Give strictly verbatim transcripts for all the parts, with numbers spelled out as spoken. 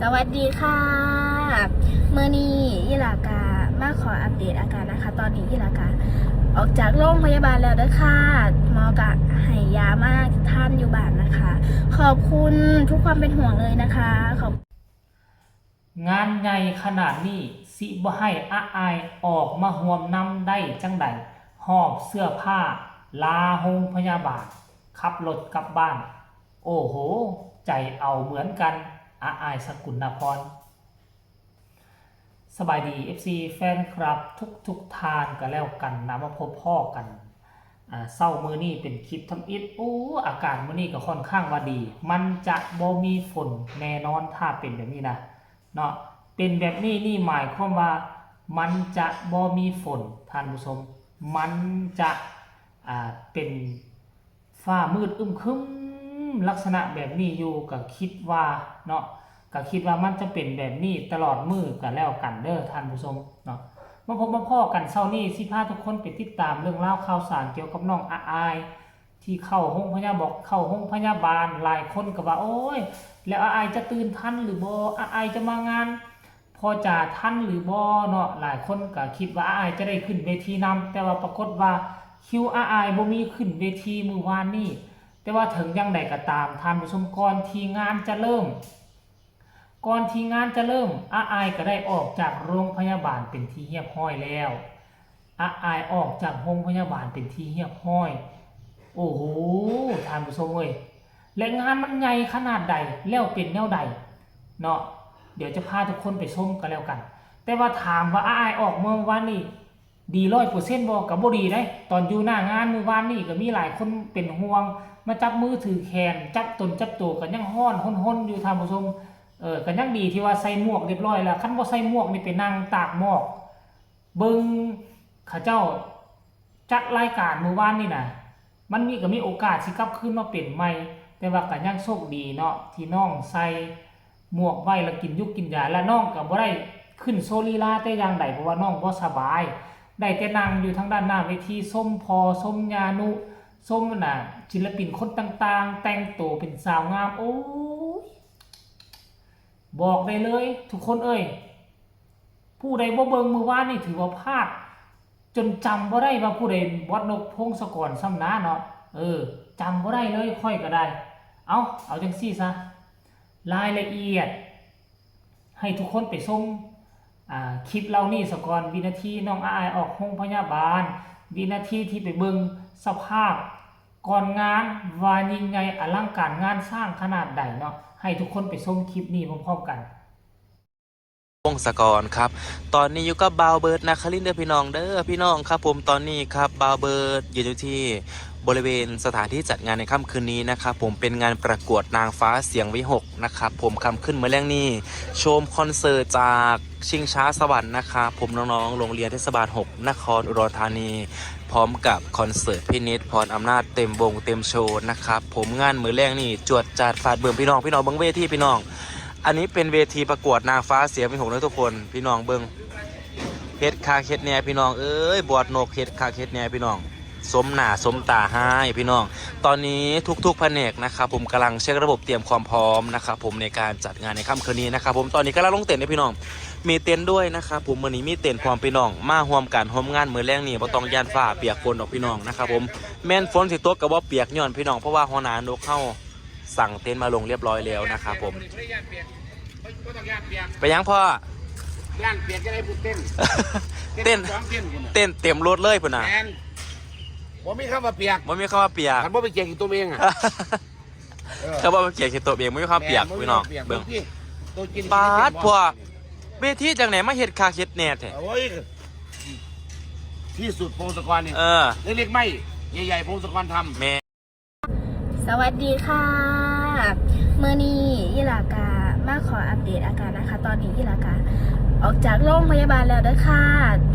สวัสดีค่ะ มื้อนี้อีหลากะมาขออัปเดตอาการนะคะ ตอนนี้อีหลากะออกจากโรงพยาบาลแล้วเด้อค่ะ หมอกะให้ยามาทานอยู่บ้านนะคะ ขอบคุณทุกความเป็นห่วงเลยนะคะ ขอบ งานใหญ่ขนาดนี้ สิบ่ให้อาอายออกมาห่วมนำได้จั่งใด หอบเสื้อผ้าลาโรงพยาบาล ขับรถกลับบ้าน โอ้โห ใจเอาเหมือนกัน อาอายสกุลนคร สบายดี เอฟซี แฟนคลับทุกๆท่านก็แล้วกันนะ มาพบพ้อกัน อ่า เช้ามื้อนี้เป็นคลิปทำอิฐ โอ้ อากาศมื้อนี้ก็ค่อนข้างว่าดี มันจะบ่มีฝนแน่นอนถ้าเป็นแบบนี้นะ เนาะ เป็นแบบนี้นี่หมายความว่ามันจะบ่มีฝน ท่านผู้ชม มันจะ อ่า เป็นฟ้ามืดอึมครึมลักษณะแบบนี้อยู่ ก็คิดว่าเนาะ ก็คิดว่ามันจะเป็นแบบนี้ตลอดมื้อก็แล้วกันเด้อท่านผู้ชมเนาะ มาพบมาพ้อกันเช้านี้ สิพาทุกคนไปติดตามเรื่องราวข่าวสารเกี่ยวกับน้องอาอาย ที่เข้าโรงพยาบาล เข้าโรงพยาบาล หลายคนก็ว่า โอ้ย แล้วอาอายจะตื่นทันหรือบ่ อาอายจะมางานพ่อจ๋าทันหรือบ่เนาะ หลายคนก็คิดว่าอาอายจะได้ขึ้นเวทีนำ แต่ว่าปรากฏว่าคิวอาอายบ่มีขึ้นเวทีมื้อวานนี้ แต่ว่าถึงอย่างใดก็ตาม ท่านผู้ชม ก่อนที่งานจะเริ่ม ก่อนที่งานจะเริ่ม อาอายก็ได้ออกจากโรงพยาบาลเป็นที่เรียบร้อยแล้ว อาอายออกจากโรงพยาบาลเป็นที่เรียบร้อย โอ้โห ท่านผู้ชมเอ้ย และงานมันใหญ่ขนาดใด แล้วเป็นแนวใดเนาะ เดี๋ยวจะพาทุกคนไปชมกันแล้วกัน แต่ว่าถามว่าอาอายออกมื้อวานนี้ ดีร้อยเปอร์เซ็นต์บ่ ก็บ่ดีเด้ ตอนอยู่หน้างานมื้อวานนี้ก็มีหลายคนเป็นห่วง มาจับมือถือแขน จับตนจับตัวก็ยังฮ้อนฮนๆอยู่ท่านผู้ชม เออ ก็ยังดีที่ว่าใส่หมวกเรียบร้อยแล้ว คันบ่ใส่หมวกนี่ไปนั่งตากหมอก เบิ่งเขาเจ้าจัดรายการมื้อวานนี่นะ มันมีก็มีโอกาสสิกลับคืนมาเป็นใหม่ แต่ว่าก็ยังโชคดีเนาะ ที่น้องใส่หมวกไว้แล้วกินยุกกินยา และน้องก็บ่ได้ขึ้นโชว์ลีลาแต่อย่างใด เพราะว่าน้องบ่สบาย ได้แต่นั่งอยู่ทางด้านหน้าเวที ชมพ่อ ชมย่านุ ชมน่ะ ศิลปินคนต่างๆ แต่งตัวเป็นสาวงาม โอ้ย บอกได้เลย ทุกคนเอ้ย ผู้ใดบ่เบิ่งมื้อวานนี่ถือว่าพลาด จนจำบ่ได้ว่าผู้ใด บอสนก พงศกร ซ้ำนะเนาะ เออ จำบ่ได้เลย ข้อยก็ได้ เอา เอาจังซี่ซะ รายละเอียด ให้ทุกคนไปชม อ่า คลิปเหล่านี้ซะก่อน วินาทีน้องอาอายออกโรงพยาบาล วินาทีที่ไปเบิ่งสภาพก่อนงาน ว่ายิ่งใหญ่อลังการงานสร้างขนาดใดเนาะ ให้ทุกคนไปชมคลิปนี้พร้อมๆกัน พงศกรครับ ตอนนี้อยู่กับบ่าวเบิร์ด นครินทร์ เด้อพี่น้องเด้อ พี่น้องครับผม ตอนนี้ครับ บ่าวเบิร์ดยืนอยู่ที่บริเวณสถานที่จัดงานในค่ำคืนนี้นะครับผม เป็นงานประกวดนางฟ้าเสียงวิหกนะครับผม ค่ำคืนมื้อแลงนี้ ชมคอนเสิร์ตจากชิงช้าสวรรค์นะครับผม น้องๆ โรงเรียนเทศบาลหก นครอุดรธานี พร้อมกับคอนเสิร์ตพี่นิด พรอำนาจ เต็มวงเต็มโชว์นะครับผม งานมื้อแลงนี่จวดจาดฟาดบึ้ม พี่น้อง พี่น้องเบิ่งเวทีพี่น้อง อันนี้เป็นเวทีประกวดนางฟ้าเสียงวิหกนะทุกคน พี่น้องเบิ่ง เฮ็ดคักเฮ็ดแน่พี่น้องเอ้ย บอสนก เฮ็ดคักเฮ็ดแน่พี่น้อง สมหน้าสมตาให้พี่น้อง ตอนนี้ทุกๆแผนกนะครับผมกำลังเช็คระบบเตรียมความพร้อมนะครับผมในการจัดงานในค่ำคืนนี้นะครับผม ตอนนี้กำลังลงเต็นท์นะพี่น้อง มีเต็นท์ด้วยนะครับผม มื้อนี้มีเต็นท์พร้อมพี่น้อง มาร่วมกันร่วมงานมื้อแลงนี่บ่ต้องย้านฟ้าเปียกฝนดอกพี่น้องนะครับผม แม่นฝนสิตกก็บ่เปียกย้อนพี่น้อง เพราะว่าหัวหน้านกเฮาสั่งเต็นท์มาลงเรียบร้อยแล้วนะครับผม บ่ต้องย่านเปียก ไปยังพ่อ ย่านเปียกจะได้พูดเต้น เต้น สองเต้นคุณน่ะ เต็นท์เต็มรถเลยพุ่นน่ะ แมนบ่มีคำว่าเปียก บ่มีคำว่าเปียก คันบ่ไปเจียกอีกตัวเองอ่ะ เขาบอกว่าเปียกเห็นตัวเองบ่มีความเปียกพี่น้อง เปียก เบิ่ง ที่ตัวกิน ปาดพ่อ เวทีจังไหนมาเฮ็ดคักเฮ็ดแน่แท้ โอ้ยที่สุดพงศกรนี่ เออ เล็กๆไม่ใหญ่ๆพงศกรทำ แม่ สวัสดีค่ะ มื้อนี้อีหลากะมาขออัปเดตอาการนะคะ ตอนนี้อีหลากะออกจากโรงพยาบาลแล้วเด้อค่ะ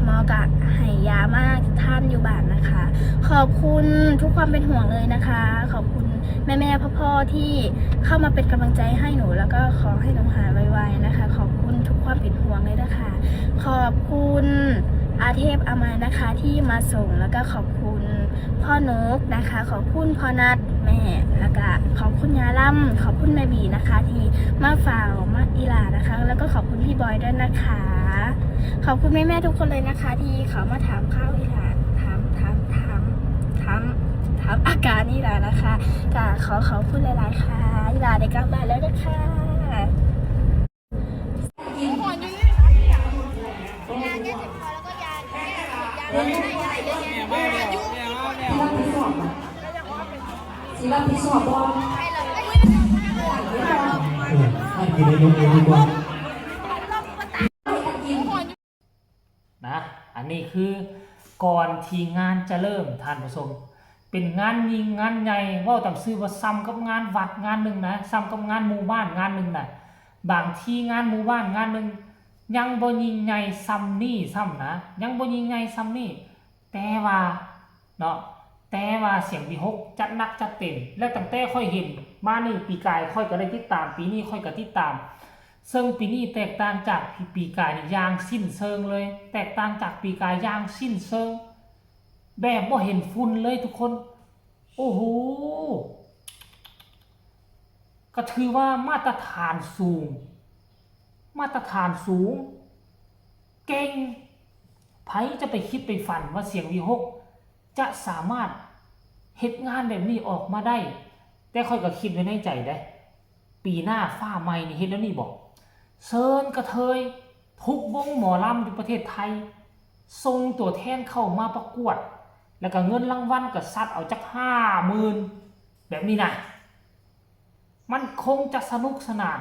หมอกะให้ยามาทานอยู่บ้านนะคะ ขอบคุณทุกความเป็นห่วงเลยนะคะ ขอบคุณแม่ๆพ่อๆที่เข้ามาเป็นกำลังใจให้หนู แล้วก็ขอให้หนูหายไวๆนะคะ ขอบคุณทุกความเป็นห่วงเลยนะคะ ขอบคุณอาเทพอามายนะคะที่มาส่ง แล้วก็ขอบคุณพ่อนกนะคะ ขอบคุณพ่อนัดแม่ แล้วก็ขอบคุณยาล่ำ ขอบคุณแม่บีนะคะที่มาเฝ้า พี่บอยด้วยนะคะ ขอบคุณแม่ๆทุกคนเลยนะคะ ที่เขามาถามข่าวอีหลา ถามถามถามถามถามอาการอีหลานะคะ ก็ขอขอบคุณหลายๆค่ะ อีหลาได้กลับบ้านแล้วนะคะ สิรับผิดชอบบ่ เออ ท่านกินได้ยกมือดีกว่า นะ อันนี้คือก่อนที่งานจะเริ่ม ท่านผู้ชม เป็นงานยิ่งงานใหญ่ เว้าตามซื่อว่าส่ำกับงานวัดงานหนึ่งนะ ส่ำกับงานหมู่บ้านงานหนึ่งนะ บางทีงานหมู่บ้านงานหนึ่งยังบ่ยิ่งใหญ่ส่ำนี่ซ้ำนะ ยังบ่ยิ่งใหญ่ส่ำนี่ แต่ว่าเนาะ แต่ว่าเสียงวีหกจัดหนักจัดเต็ม และตั้งแต่ข้อยเห็นมานี่ ปีกายข้อยก็ได้ติดตาม ปีนี้ข้อยก็ติดตาม ซึ่งปีนี้แตกต่างจากปีกายนี่อย่างสิ้นเชิงเลย แตกต่างจากปีกายอย่างสิ้นเชิง แบบบ่เห็นฝุ่นเลยทุกคน โอ้โห ก็ถือว่ามาตรฐานสูง มาตรฐานสูง เก่ง ไผจะไปคิดไปฝันว่าเสียงวีหกจะสามารถเฮ็ดงานแบบนี้ออกมาได้ แต่ข้อยก็คิดไว้ในใจเด้ ปีหน้าฟ้าใหม่นี่เฮ็ดแล้วนี่บ่ เชิญกระเทยทุกวงหมอลำอยู่ประเทศไทย ส่งตัวแทนเข้ามาประกวด แล้วก็เงินรางวัลก็ซัดเอาจักห้าหมื่นแบบนี้นะ มันคงจะสนุกสนาน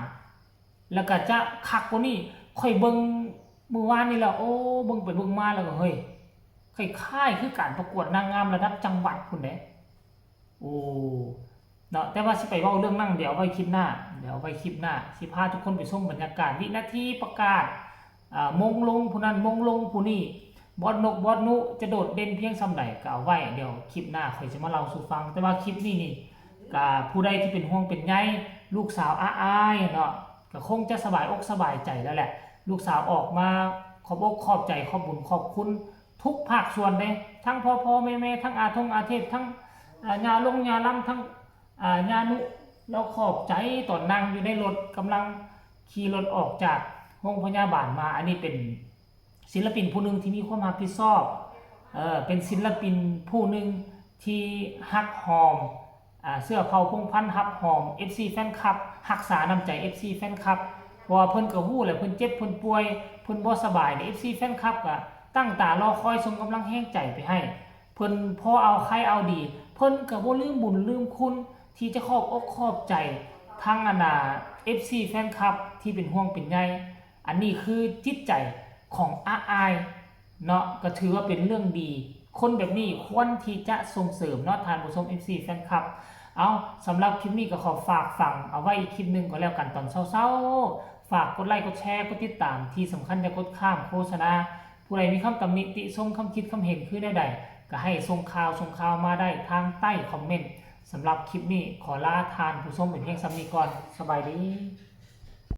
แล้วก็จะคักกว่านี้ ข้อยเบิ่งมื้อวานนี่แหละ โอ้ เบิ่งไปเบิ่งมาแล้วก็เฮ้ย คล้ายๆคือการประกวดนางงามระดับจังหวัดพู้นเด้ โอ้ เนาะ แต่ว่าสิไปเว้าเรื่องนั้นเดี๋ยวเอาไว้คลิปหน้า เดี๋ยวเอาไว้คลิปหน้า สิพาทุกคนไปชมบรรยากาศวินาทีประกาศ อ่า มงลงผู้นั้นมงลงผู้นี้ บอสนกบอสนุจะโดดเด่นเพียงส่ำใดก็เอาไว้ เดี๋ยวคลิปหน้าข้อยจะมาเล่าสู่ฟัง แต่ว่าคลิปนี้นี่ ก็ผู้ใดที่เป็นห่วงเป็นใยลูกสาวอ้าอายเนาะ ก็คงจะสบายอกสบายใจแล้วแหละ ลูกสาวออกมาขอบอกขอบใจขอบบุญขอบคุณทุกภาคส่วนเด้ ทั้งพ่อพ่อแม่แม่ ทั้งอาทงอาเทพ ทั้ง อ่า ญาลงญาลำ ทั้ง อ่า ญานุ แล้วขอบใจตอนนั่งอยู่ในรถกำลังขี่รถออกจากโรงพยาบาลมา อันนี้เป็นศิลปินผู้หนึ่งที่มีความรับผิดชอบ เออ เป็นศิลปินผู้หนึ่งที่ฮักหอม อ่า เสื้อเผ่าพงศ์พันธุ์ฮับหอม เอฟซี แฟนคลับ รักษาน้ำใจ เอฟซี แฟนคลับ เพราะว่าเพิ่นก็ฮู้แหละ เพิ่นเจ็บ เพิ่นป่วย เพิ่นบ่สบายเนี่ย เอฟซี แฟนคลับก็ตั้งตารอคอยส่งกำลังแฮงใจไปให้ เพิ่นพอเอาไข้เอาดี เพิ่นก็บ่ลืมบุญลืมคุณที่จะขอบอกขอบใจทั้งอันน่ะ เอฟซี แฟนคลับที่เป็นห่วงเป็นใย อันนี้คือจิตใจของอ้าอายเนาะ ก็ถือว่าเป็นเรื่องดี คนแบบนี้ควรที่จะส่งเสริมเนาะ ท่านผู้ชม เอฟซี แฟนคลับ เอา สำหรับคลิปนี้ก็ขอฝากฝังเอาไว้อีกคลิปหนึ่งก็แล้วกัน ตอนเช้าๆ ฝากกดไลค์กดแชร์กดติดตาม ที่สำคัญอย่ากดข้ามโฆษณา ผู้ใดมีคำตำหนิติชม คำคิดคำเห็นคือแนวใด ก็ให้ส่งข่าวส่งข่าวมาได้ทางใต้คอมเมนต์ สำหรับคลิปนี้ขอลาท่านผู้ชมเป็นเพียงส่ำนี้ก่อน สบายดี